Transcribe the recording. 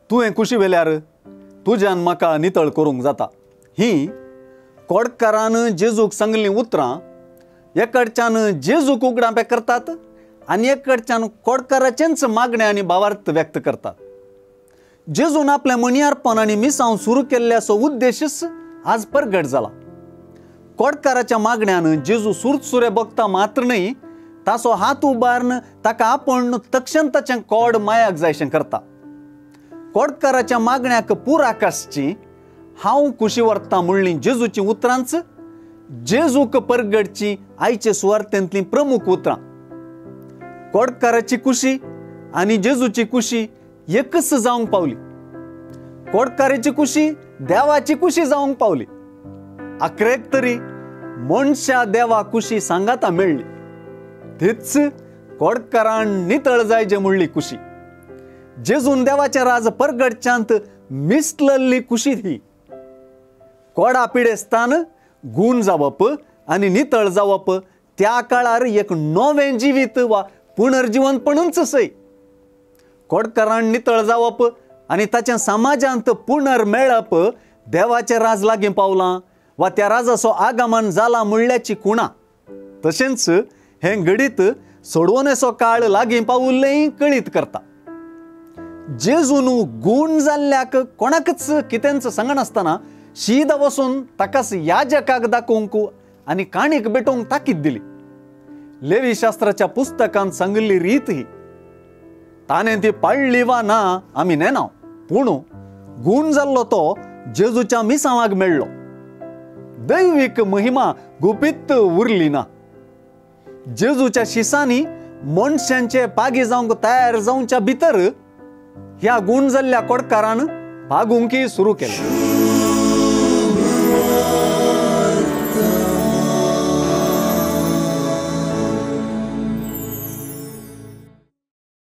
तुवें कुशी वेल्यार तुज्यान म्हाका नितळ करूंक जाता ही कोडकारान जेजूक सांगलीं उतरां एकडच्यान जेजूक उगडापें करतात आनी एकडच्यान कोडकाराचेंच मागणें आनी भावार्थ व्यक्त करतात. जेजून आपलें मणयारपण आनी मिसांव सुरू केल्ल्याचो उद्देशच आज परगट जाला. कोडकाराच्या मागण्यान जेजू सुरसुरे बघता मात्र न्हय, ताचो हात उबारून ताका आपूण तक्षण ताचें कोड मायाक जायशें करता. कोडकाराच्या मागण्याक पुराक आसची हांव कुशी व्हरता म्हणलीं जेजूचीं उतरांच जेजूक परगटची आयचे सुवार्थेंतलीं प्रमुख उतरां. कोडकाराची कुशी आनी जेजूची कुशी एकच जावंक पावली. कोडकाराची कुशी देवाची कुशी जावंक पावली. आखरेक तरी मनशा देवा कुशी सांगाता मेळ्ळी. तीच कोडकारान नितळ जायजे म्हणली कुशी. जेजून देवाचें राज परगटच्यांत मिसलल्ली कुशी ही. कोडा पिडेस्तान गूण जावप आनी नितळ जावप त्या काळार एक नवें जिवीत वा पुनर्जिवनपणूच सय. कोडकारान नितळ जावप आनी ताचें समाजांत पुनर्मेळप देवाचें राज लागीं पावलां वा त्या राजाचो आगमन जाला म्हणल्याची खुणा. तशेंच हें घडीत सोडवणेचो काळ लागीं पावुल्लेंय कळीत करता. जेजून गूण जाल्ल्याक कोणाकच कितेंच सांगनासतना शीदा वचून ताकाच याजकाक दाखोवंक आनी काणीक भेटोवंक ताकीद दिली. लेवी शास्त्राच्या पुस्तकांत सांगिल्ली रीत ही. ताणें ती पाळ्ळी वा ना आमी नेना, पूण गूण जाल्लो तो जेजूच्या मिसांवाक मेळ्ळो. दैवीक महिमा गुपीत उरली ना. जेजूच्या शिसांनी मनशांचे पागी जावंक तयार जावच्या भितर ह्या गूण जाल्ल्या कोडकारान पागुंकी सुरू केलें.